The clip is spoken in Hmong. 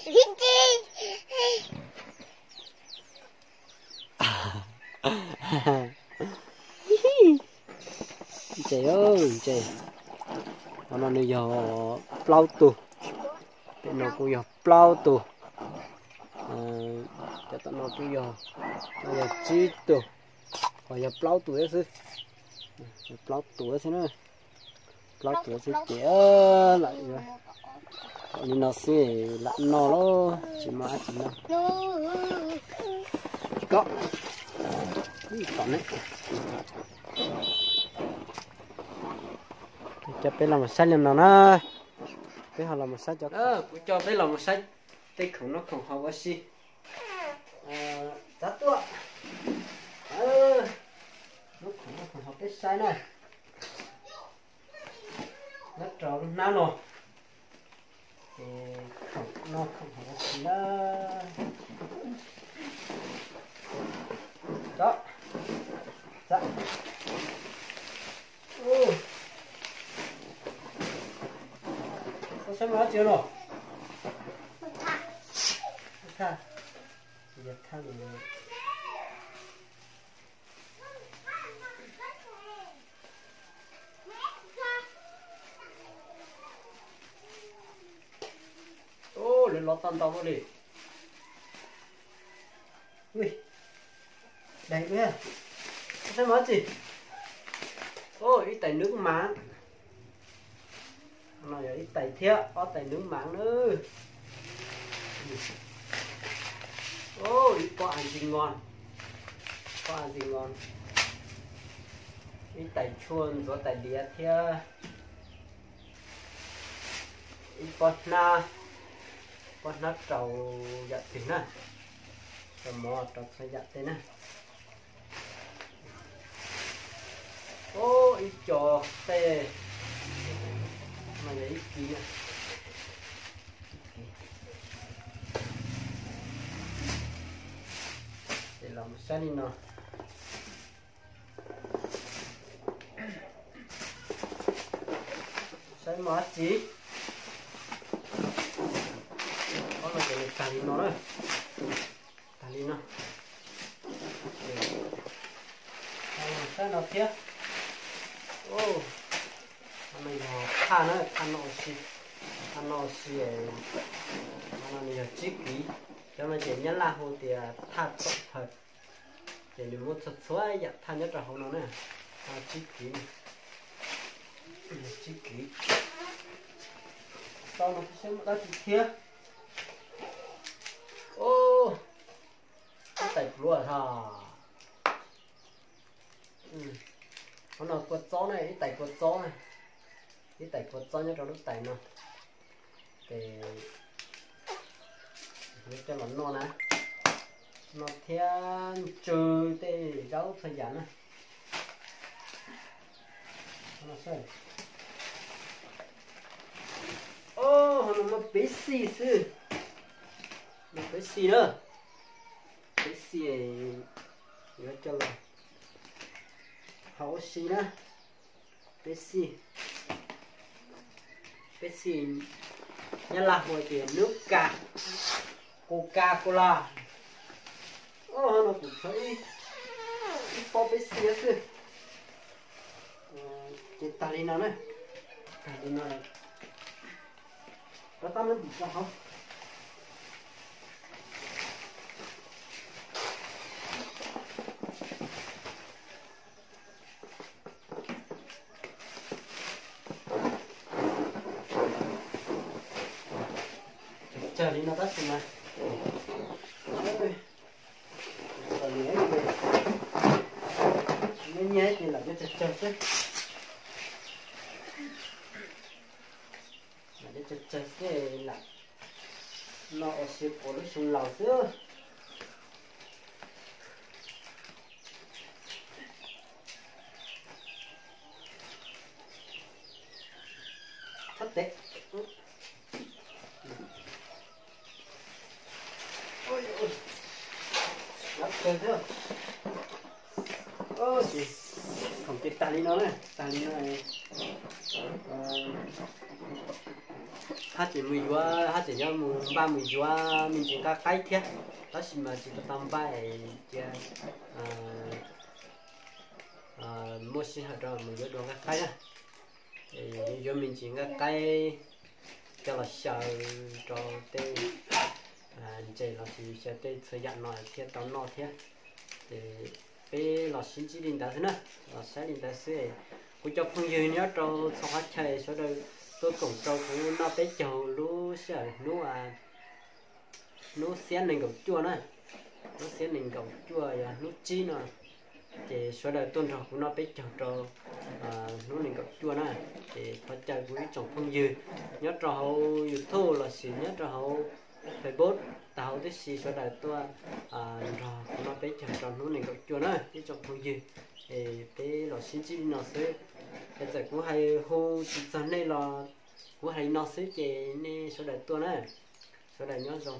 Ntses, ntses. Qhov no nws yog plaub tug. Pem no kuj yog plaub tug. Cov tom no kuj yog, no yog tsib tug. Qhov yog plaub tug xwb. Plaub tug xwb na. Plaub tug xwb ces lam li no xwb lam noj lauj, tsis muaj dab tsi noj. Tsis kom, kom ne. Coj peb los mus saib li no na. Peb ho los mus saib cov, kuv coj peb los mus saib tej khoom noj khoom haus ua si. Txav tuaj. Muab khoom noj khoom haus peb saib na. Nyob rau lub hnab no ces khoom noj khoom haus ua si na. Txav. Koj saib mas dab tsi no? Thaj. Yog thaj. Lawv los tau ntau li. Ui, dais ua, koj saib mas dab tsi? Ib tais nws mas. No yog ib tais thiab ob tais nws mas na. Ib pob a ntsis nqos, pob a ntsis nqos, ib tais tshuaj ntxuav tais diav thiab ib pob hnab, pob hnab rau yam twg na, rau mov rau txhua yam tej na. Ib co tej, no yog ib kis na. Ces los mus saib li no. Saib mas dab tsi. Qhov no ces nws tag li no na. Tag li no. Saib no thiab. Qhov no yog thaj na, thaj no ua si, thaj no ua si. Qhov no nws yog tsib kiv. Cov no ces nyab laj hu tias thaj tổng hợp. Ces nws muaj txhua txhua yam thaj nyob rau hauv no na. Tsib kiv, tsib kiv. Tau no saib muaj dab tsi thiab. Ib tais pluav hos. Qhov no kua txob na, ib tais kua txob na. Ib tais kua txob nyob rau lub tais no. Ces yuav coj los noj na, noj thiab ntsw tej zaub txhua yam na. Qhov no muaj peb xij xwb, muaj peb xij na, peb xij yuav coj los haus ua si na. Peb xij, peb xij nyab laj hu tias nub ka, Coca-Cola. Ov, no kuv tshuav ib pob peb xij xwb. Ces tag li no na, tag li no, rov qab muab ntim rau hauv. Tsawg li no tab sis mas, nyiaj nyiaj ces lam coj tsawg tsawg xwb. Lam coj tsawg tsawg xwb, lam noj ua si puas lub xyoo laus xwb. Thab tev. Lab kawg thiab. Ces khoom ces tag li no na, tag li no. Hab tseem mus yuav, hab tseem yuav mus npaj mus yuav me ntsis nqaij qaib thiab, tab sis mas tsis tau tau npaj es cia muaj sij hawm rau mus yuav dua nqaij qaib na. Yuav me ntsis nqaij qaib coj los xyaw rau tej ntses los sis xyaw tej txhua yam no thiaj tau noj thiab. Ces peb los sib ntsib li ntawd xwb na, los saib li ntawd xwb. Kuv cov phooj ywg nyob rau txhua qhov chaw sawv daws tuaj koom rau kuv noj peb caug lub sij hawm hnub hnub xiab nees nkaum cuaj na, hnub xiab nees nkaum cuaj yog hnub tsib no, ces sawv daws tuaj nrog kuv noj peb caug rau hnub nees nkaum cuaj na. Ces thov caw kuv ib tsoom phooj ywg nyob rau hauv YouTube los sis nyob rau hauv Facebook, tag hauv tib si sawv daws tuaj nrog kuv noj peb caug rau hnub nees nkaum cuaj na ib tsoom phooj ywg. Es peb los sib ntsib li no xwb. Es txawm kuv hais hu tsis txog nej los kuv hais li no xwb ces nej sawv daws tuaj na. Sawv daws nyob zoo.